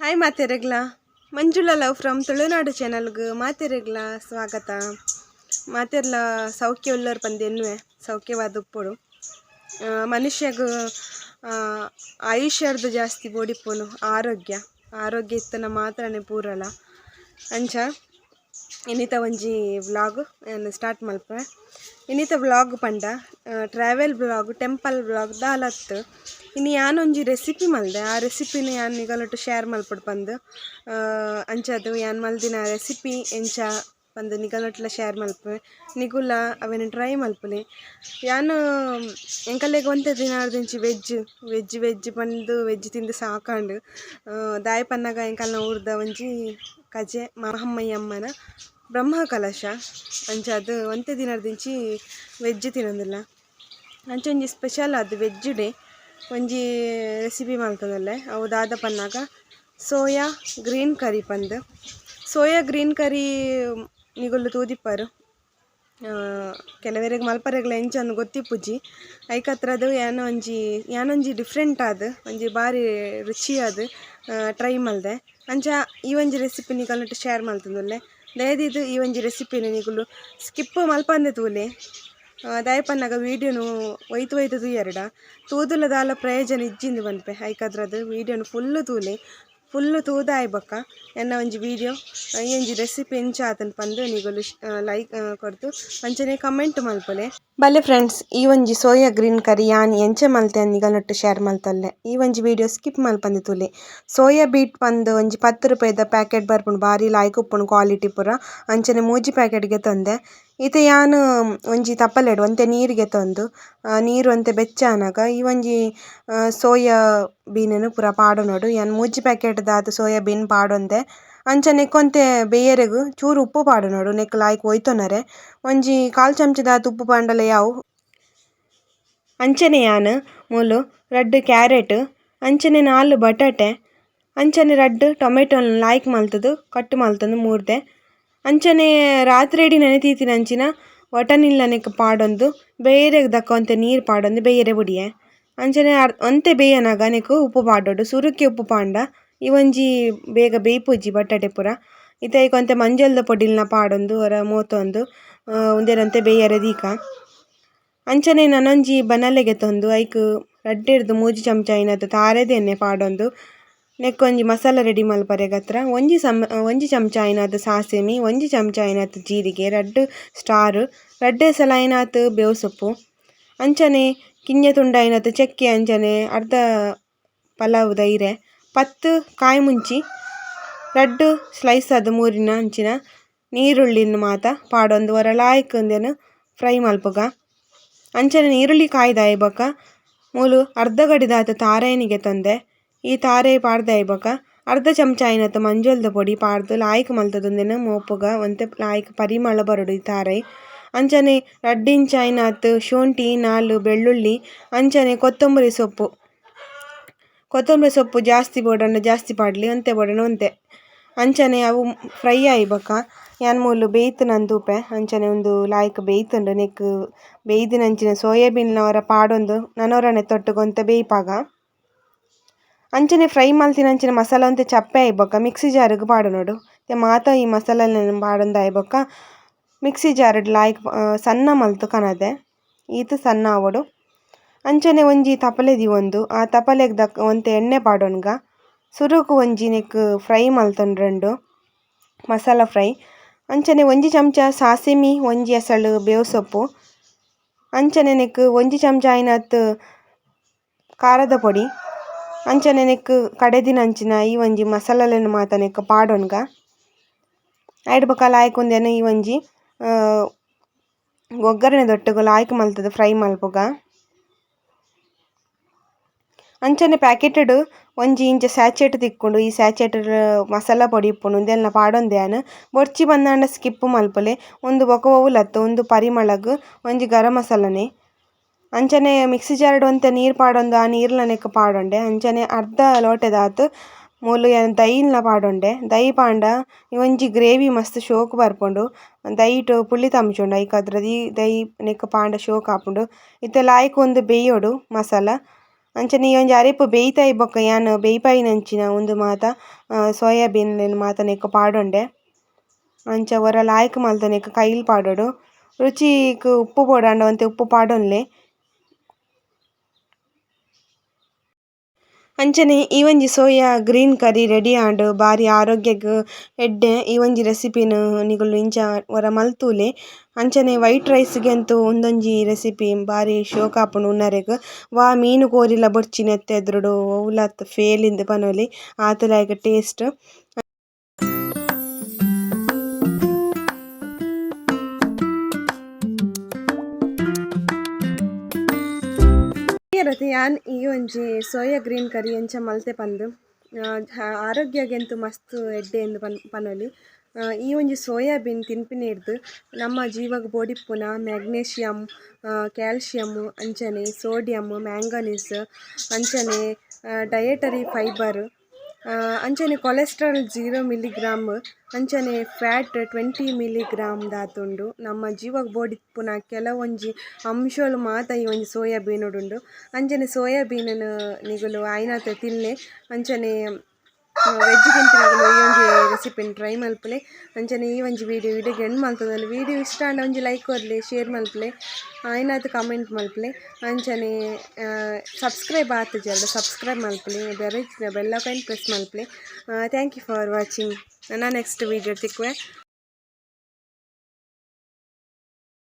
Hi ಮಾತೆರೆಗ್ಲ, Manjula love from Tulunadu ಚಾನಲ್ಗೆ ಮಾತೆರೆಗ್ಲ ಸ್ವಾಗತ. ಮಾತೆರ್ಲ ಸೌಖ್ಯ ಉಲ್ಲರ್ ಪಂದ್ ಎನ್ನುವೆ, ಸೌಖ್ಯವಾದ ಉಪ್ಪುಡು. ಮನುಷ್ಯಗ್ ಆಯುಷ್ಯರ್ದು ಜಾಸ್ತಿ ಬೋಡಿಪ್ಪುನು ಆರೋಗ್ಯ, ಆರೋಗ್ಯ ಇತ್ತನ ಮಾತ್ರನೇ ಪೂರಲ. ಅಂಚ ಇನ್ನಿತ ಒಂಜಿ ವ್ಲಾಗ್ ಸ್ಟಾರ್ಟ್ ಮಲ್ಪೆ. ಇನ್ನಿತ ವ್ಲಾಗ್ ಪಂಡ travel vlog, temple vlog ದಾಲತ್ತು. ಇನ್ನು ಯಾನೊಂಜಿ ರೆಸಿಪಿ ಮಲ್ದೆ, ಆ ರೆಸಿಪಿನ ಯಾನ್ ನಿಗಲೊಟ್ಟು ಶೇರ್ ಮಲ್ಪೊಡು ಪಂದು. ಅಂಚದು ಯಾನ್ ಮಲ್ದಿನ ರೆಸಿಪಿ ಎಂಚ ಪಂದು ನಿಗಲೊಟ್ಲ ಶೇರ್ ಮಲ್ಪೆ, ನಿಗುಲ ಅವೆನ್ ಟ್ರೈ ಮಲ್ಪುಲೆ. ಯಾನ್ ಎಂಕಲೆಗ್ ಒಂತೆ ದಿನ veg veg veg ಪಂದು ವೆಜ್ ತಿಂದು ಸಾಕಾಂಡು. ದಾಯೆ ಪನ್ನಗ ಎಂಕಲ್ನ ಊರ್ದ ಒಂಜಿ ಕಜೆ ಮಹಮ್ಮಯ್ಯಮ್ಮನ ಬ್ರಹ್ಮ ಕಲಶ, ಅಂಚಾದ್ ಒಂತೆ ದಿನರ್ದಿಂಚಿ ವೆಜ್ ತಿನ್ನೊಂದುಲ್ಲ. ಅಂಚ ಒಂಜಿ ಸ್ಪೆಷಲ್ ಆದ್ ವೆಜ್ ಡೇ ಒಂಜಿ ರೆಸಿಪಿ ಮಲ್ತೊಂದುಲ್ಲೆ. ಅವು ದಾದ ಪನ್ನಗ soya green curry ಪಂದು. Soya green curry ನಿಗುಲು ತೂದಿಪ್ಪರು, ಕೆಲವೆರೆಗ್ ಮಲ್ಪರೆಗ್ಲ ಎಂಚ ಗೊತ್ತಿಪ್ಪುಜಿ. ಐಕತ್ರದು ಯಾನೊಂಜಿ ಡಿಫ್ರೆಂಟ್ ಆದ್ ಒಂಜಿ ಬಾರಿ ರುಚಿಯಾದ್ ಟ್ರೈ ಮಲ್ದೆ. ಅಂಚ ಈ ಒಂಜಿ ರೆಸಿಪಿ ನಿಗಲ್ನೊಟ್ಟು ಶೇರ್ ಮಲ್ತೊಂದುಲ್ಲೆ. ದಯದೀದ್ ಈ ಒಂಜಿ ರೆಸಿಪಿನ ನಿಗುಲು ಸ್ಕಿಪ್ ಮಲ್ಪಂದೆ ತೂಲೆ. ದಾಯೆ ಪನ್ನಗ ವೀಡಿಯೋನು ಒಯ್ತು ಒಯ್ತು ತೂಯೆರಡ ತೂದುಲ ದಾಲ ಪ್ರಯೋಜನ ಇಜ್ಜಿಂದು ಪನ್ಪೆ. ಐಕಾದ್ರದು ವೀಡಿಯೋನು ಫುಲ್ಲು ತೂಲೆ, ಫುಲ್ಲು ತೂದಾಯ್ ಬೊಕ್ಕ ಎನ್ನ ಒಂಜಿ ವೀಡಿಯೋ ಈ ಒಂಜಿ ರೆಸಿಪಿ ಎಂಚ ಆತನ್ ಪಂದು ನಿಗುಲು ಲೈಕ್ ಕೊರ್ದು ಅಂಚನೆ ಕಮೆಂಟ್ ಮಲ್ಪೊಲೆ. ಬಲೆ ಫ್ರೆಂಡ್ಸ್, ಈ ಒಂಜಿ soya green curry ಯಾನ್ ಎಂಚ ಮಲ್ತೆ ನಿಗಲ್ನೊಟ್ಟು ಶೇರ್ ಮಲ್ತೊಲ್ಲೆ. ಈ ಒಂಜಿ ವೀಡಿಯೋ ಸ್ಕಿಪ್ ಮಲ್ಪಂದೆ ತೂಲೆ. ಸೋಯಾ ಬೀಟ್ ಪಂದು ಒಂಜಿ 10 ರೂಪಾಯಿದ ಪ್ಯಾಕೆಟ್ ಬರ್ಪುಂಡು, ಬಾರಿ ಲಾಯ್ಕ್ ಉಪ್ಪುಂಡು ಕ್ವಾಲಿಟಿ ಪೂರ. ಅಂಚನೆ 3 ಪ್ಯಾಕೆಟ್ಗೆ ತಂದೆ. ಇತ್ತೆ ಯಾನ್ ಒಂಜಿ ತಪ್ಪಲೆಡು ಒಂತೆ ನೀರಿಗೆ ತಂದು ನೀರು ಒಂತೆ ಬೆಚ್ಚ ಆನಗ ಈ ಒಂಜಿ ಸೋಯಾ ಬೀನನು ಪೂರ ಪಾಡೊನೊಡು. ಯಾನ್ 3 ಪ್ಯಾಕೆಟ್ ದಾತ್ ಸೋಯಾ ಬೀನ್ ಪಾಡೊಂದೆ. ಅಂಚನೆ ನೆಕ್ಕೊಂತೆ ಬೇಯರೆಗು ಚೂರು ಉಪ್ಪು ಪಾಡೊನೊಡು, ನೆಕ್ ಲಾಯ್ಕ್ ಒಯ್ತೊನರೆ ಒಂಜಿ 1/4 ಚಮಚದಾತ್ ಉಪ್ಪು ಪಾಂಡಲ ಯಾವು. ಅಂಚನೆ ಯಾನ್ ಮೂಲು 2 ಕ್ಯಾರೆಟ್, ಅಂಚನೆ 4 ಬಟಾಟೆ, ಅಂಚನೆ 2 ಟೊಮೆಟೊ ಲಾಯ್ಕ್ ಮಲ್ತದು ಕಟ್ ಮಲ್ತೊಂದು ಮೂರ್ದೆ. ಅಂಚನೆ ರಾತ್ರೆಡಿ ನೆನೆತೀತಿನ ಅಂಚಿನ ವಟನಿಲ್ಲನೆಕ್ ಪಾಡೊಂದು ಬೇಯರೆಗ್ ದಕ್ಕೊಂತೆ ನೀರು ಪಾಡೊಂದು ಬೇಯರೆ ಬುಡಿಯೆ. ಅಂಚನೆ ಒಂತೆ ಬೇಯನಗ ನೆಕ್ ಉಪ್ಪು ಪಾಡೊಡು, ಸುರುಕ್ಕೆ ಉಪ್ಪು ಪಾಂಡ ಈ ಒಂಜಿ ಬೇಗ ಬೇಯ್ಪುಜಿ ಬಟಾಟೆ ಪೂರ. ಇತ್ತೆ ಐಕ್ ಒಂತೆ ಮಂಜಲ್ದ ಪೊಡಿಲ್ನ ಪಾಡೊಂದು ಒರ ಮೋತೊಂದು ಉಂದೆನಂತೆ ಬೇಯರೆ ದೀಕ. ಅಂಚನೆ ನನೊಂಜಿ ಬನಲೆಗೆ ತಂದು ಐಕ್ 2 ರ್ದ್ 3 ಚಮಚ ಐನತ್ ತಾರೆದ ಎಣ್ಣೆ ಪಾಡೊಂದು ನೆಕ್ಕೊಂಜಿ ಮಸಾಲ ರೆಡಿ ಮಲ್ಪರೆಗತ್ರ ಒಂಜಿ ಚಮಚ ಐನಾತ್ ಸಾಸಿಮಿ, 1 ಚಮಚ ಐನಾತ್ ಜೀರಿಗೆ, 2 ಸ್ಟಾರ್, 2 ಸಲ ಐನಾತ್ ಬೇವು ಸೊಪ್ಪು, ಅಂಚನೆ ಕಿಂಜ ತುಂಡ ಐನಾತ್ ಚಕ್ಕೆ, ಅಂಚನೆ ಅರ್ಧ ಪಲಾವುದ ಇರೆ, 10 ಕಾಯಿ ಮುಂಚಿ, 2 ಸ್ಲೈಸ್ ಆದ್ ಮೂರಿನ ಅಂಚಿನ ನೀರುಳ್ಳಿನ ಮಾತ ಪಾಡೊಂದು ಒರ ಲಾಯ್ಕ್ ಉಂದೆನ್ ಫ್ರೈ ಮಲ್ಪುಗ. ಅಂಚನೆ ನೀರುಳ್ಳಿ ಕಾಯ್ದಾಯಿ ಬೊಕ್ಕ ಮೂಲು ಅರ್ಧ ಗಡಿದಾತ್ ತಾರಾಯಿನಿಗೆ ತಂದೆ. ಈ ತಾರೆ ಪಾಡ್ದಾಯಿ ಬೊಕ್ಕ ಅರ್ಧ ಚಮಚ ಐನತ್ ಮಂಜಲ್ದ ಪೊಡಿ ಪಾಡ್ದು ಲಾಯ್ಕ್ ಮಲ್ತದು ಉಂದೆನ್ ಮೋಪುಗ, ಒಂತೆ ಲಾಯ್ಕ್ ಪರಿಮಳ ಬರೊಡು ಈ ತಾರೈ. ಅಂಚನೆ 2 ಇಂಚ್ ಐನಾತ್ ಶುಂಠಿ, 4 ಬೆಳ್ಳುಳ್ಳಿ, ಅಂಚನೆ ಕೊತ್ತಂಬರಿ ಸೊಪ್ಪು. ಕೊತ್ತಂಬರಿ ಸೊಪ್ಪು ಜಾಸ್ತಿ ಬೋಡಂಡ ಜಾಸ್ತಿ ಪಾಡ್ಲಿ, ಒಂತೆ ಬೋಡಂಡ ಒಂತೆ. ಅಂಚನೆ ಅವು ಫ್ರೈ ಆಯಿ ಬೊಕ್ಕ ಯಾನ್ ಮೂಲು ಬೇಯ್ತುನಂದು ತೂಪೆ. ಅಂಚನೆ ಉಂದು ಲಾಯ್ಕ್ ಬೇಯ್ತುಂಡು. ನೆಕ್ ಬೇಯ್ದಿನಂಚಿನ ಸೋಯಾಬೀನ್ ಒರ ಪಾಡೊಂದು ನನೊರನೆ ತೊಟ್ಟುಗ್ ಒಂತೆ ಬೇಯ್ಪಾಗ. ಅಂಚನೆ ಫ್ರೈ ಮಲ್ತಿನಂಚಿನ ಮಸಾಲ ಒಂತೆ ಚಪ್ಪೆ ಆಯಿ ಬೊಕ್ಕ ಮಿಕ್ಸಿ ಜಾರುಗು ಪಾಡೊನೊಡು. ಮಾತ ಈ ಮಸಾಲೆನ್ ಪಾಡೊಂದು ಆಯಿ ಬೊಕ್ಕ ಮಿಕ್ಸಿ ಜಾರುಡ್ ಲಾಯ್ಕ್ ಸಣ್ಣ ಮಲ್ತ್ ಕನದೆ, ಈತ್ ಸಣ್ಣ ಆವೊಡು. ಅಂಚನೆ ಒಂಜಿ ತಪಲೆ ದೀವೊಂದು ಆ ತಪಲೆಗ್ ದಕ್ ಒಂತೆ ಎಣ್ಣೆ ಪಾಡೊನ್ಗ. ಸುರುಕು ಒಂಜಿ ನೆಕ್ ಫ್ರೈ ಮಲ್ತೊಂಡ್ರೆಂಡು ಮಸಾಲ ಫ್ರೈ. ಅಂಚನೆ 1 ಚಮಚ ಸಾಸಿಮಿ, 1 ಎಸಳು ಬೇವು ಸೊಪ್ಪು, ಅಂಚನೆ ನೆಕ್ 1 ಚಮಚ ಐನಾತ್ ಖಾರದ ಪೊಡಿ, ಅಂಚನೆ ನೆಕ್ ಕಡೆದಿನಂಚಿನ ಈ ಒಂಜಿ ಮಸಾಲೆನ್ ಮಾತ ನೆಕ್ ಪಾಡೊನ್ಗ. ಐಡ್ ಬೊಕ್ಕ ಲಾಯ್ಕ್ ಉಂದೆನ್ ಈ ಒಂಜಿ ಒಗ್ಗರಣೆ ದೊಟ್ಟುಗು ಲಾಯ್ಕ್ ಮಲ್ತುದು ಫ್ರೈ ಮಲ್ಪುಗ. ಅಂಚನೆ ಪ್ಯಾಕೆಟೆಡ್ ಒಂಜಿ ಇಂಚ ಸ್ಯಾಚೆಟ್ ತಿಕ್ಕುಂಡು. ಈ ಸ್ಯಾಚೆಟ್ ಮಸಾಲ ಪೊಡಿ ಇಪ್ಪುಂಡು, ಉಂದೆಲ್ಲ ಪಾಡೊಂದೆ ಯಾನ್. ಬೊರ್ಚಿ ಬಂದಾಂಡ ಸ್ಕಿಪ್ ಮಲ್ಪೊಲೆ. ಉಂದು ಬೊಕ ಒವುಲತ್ತು ಉಂದು ಪರಿಮಳಗ್ ಒಂಜಿ ಗರಂ ಮಸಾಲನೆ. ಅಂಚನೆ ಮಿಕ್ಸಿ ಜಾರ್ಡ್ ಒಂತೆ ನೀರು ಪಾಡೊಂದು ಆ ನೀರ್ಲ ನೆಕ್ ಪಾಡೊಂಡೆ. ಅಂಚನೆ ಅರ್ಧ ಲೋಟೆದಾತ್ ಮೂಲು ಯಾನ್ ದೈನ್ಲ ಪಾಡೊಂಡೆ. ದೈ ಪಾಂಡ ಈ ಒಂಜಿ ಗ್ರೇವಿ ಮಸ್ತ್ ಶೋಕು ಬರ್ಪುಂಡು. ದೈಟ್ ಪುಳಿ ತಂಚುಂಡು ಐಕಾದ್ರ ಈ ದೈ ನೆಕ್ ಪಾಂಡ ಶೋಕು ಆಪುಂಡು. ಇತ್ತೆ ಲಾಯ್ಕ್ ಉಂದು ಬೇಯೋಡು ಮಸಾಲ. ಅಂಚನೆ ಈ ಒಂಜಿ ಅರಿಪು ಬೇಯ್ತಾಯಿ ಬೊಕ್ಕ ಯಾನ್ ಬೇಯ್ಪಾಯಿನಂಚಿನ ಉಂದು ಮಾತ ಸೋಯಾಬೀನ್ ಲೆನ್ ಮಾತ ನೆಕ್ಕ್ ಪಾಡೊಂಡೆ. ಅಂಚ ಒರ ಲಾಯ್ಕ್ ಮಲ್ತ್ ನೆಕ್ಕ್ ಕೈಲ್ ಪಾಡೊಡು. ರುಚಿಕ್ ಉಪ್ಪು ಬೋಡಾಂಡ ಒಂತೆ ಉಪ್ಪು ಪಾಡೊನ್ಲೆ. ಅಂಚನೆ ಈ ಒಂಜಿ ಸೋಯಾ ಗ್ರೀನ್ ಕರಿ ರೆಡಿ ಆಂಡ್ ಬಾರಿ ಆರೋಗ್ಯಗ್ ಎಡ್ಡೆ ಈ ಒಂಜಿ ರೆಸಿಪಿನ್ ನಿಕುಲು ಇಂಚ ಒರ ಮಲ್ತೂಲೆ. ಅಂಚನೆ ವೈಟ್ ರೈಸ್ ಗಂತೂ ಉಂದೊಂಜಿ ರೆಸಿಪಿ ಬಾರಿ ಶೋಕು ಆಪುಂಡು ಉನರೆಗ್ ವಾ ಮೀನು ಕೋರಿಲ ಬೊರ್ಚಿ ನೆತ್ತ ಎದುರುಡು ಒವುಲ ಅತ್ತ್ ಫೇಲ್ ಇಂದ್ ಪನೊಲಿ ಆತ್ ಲಾಯ್ಕ್ ಟೇಸ್ಟ್. ಯಾನ್ ಈ ಒಂಜಿ ಸೋಯಾ ಗ್ರೀನ್ ಕರಿ ಎಂಚ ಮಲ್ತೆ ಪಂದ್ ಆರೋಗ್ಯಗಂತೂ ಮಸ್ತ್ ಎಡ್ಡೆ ಇಂದ್ ಪನೊಲಿ. ಈ ಒಂಜಿ ಸೋಯಾಬೀನ್ ತಿನ್ಪಿನೆರ್ದ್ ನಮ್ಮ ಜೀವಗ್ ಬೋಡಿಪ್ಪುನ ಮ್ಯಾಗ್ನೀಷಿಯಮ್, ಕ್ಯಾಲ್ಸಿಯಮ್ ಅಂಚನೆ ಸೋಡಿಯಮ್, ಮ್ಯಾಂಗನೀಸ್ ಅಂಚನೆ ಡಯಟರಿ ಫೈಬರ್ ಅಂಚನೆ ಕೊಲೆಸ್ಟ್ರಾಲ್ 0 ಮಿಲಿಗ್ರಾಮ್ ಅಂಚನೆ ಫ್ಯಾಟ್ 20 ಮಿಲಿಗ್ರಾಮ್ ದಾತುಂಡು. ನಮ್ಮ ಜೀವಗ್ ಬೋಡಿಪ್ಪುನ ಕೆಲವೊಂಜಿ ಅಂಶೊಲು ಮಾತ ಈ ಒಂಜಿ ಸೋಯಾಬೀನ್ ಉಂಡು. ಅಂಚನೆ ಸೋಯಾಬೀನ್ ನು ನಿಗುಲು ಆಯಿನಾತ್ ತಿನ್ಲೆ. ಅಂಚನೆ ವೆಜ್ ತಿನ್ಪಿನಕುಲು ಈ ಒಂಜಿ ರೆಸಿಪಿನ್ ಟ್ರೈ ಮಲ್ಪುಲೆ. ಅಂಚನೆ ಈ ಒಂಜಿ ವಿಡಿಯೋ ಇಡೆಗ್ ಎಂಡ್ ಮಲ್ತೊಂದುಲ್ಲೆ. ವಿಡಿಯೋ ಇಷ್ಟ ಆಂಡ ಒಂಜಿ ಲೈಕ್ ಕೊರ್ಲೆ, ಶೇರ್ ಮಲ್ಪುಲೆ, ಆಯಿನಾತ್ ಕಮೆಂಟ್ ಮಲ್ಪುಲೆ. ಅಂಚನೆ ಸಬ್ಸ್ಕ್ರೈಬ್ ಆತುಜರ್ಡ ಸಬ್ಸ್ಕ್ರೈಬ್ ಮಲ್ಪುಲೆ, ಬೆಲ್ ಐಕಾನ್ ಪ್ರೆಸ್ ಮಲ್ಪುಲೆ. Thank you for watching. ನನ ನೆಕ್ಸ್ಟ್ ವಿಡಿಯೋ ತಿಕ್ಕುವೆ.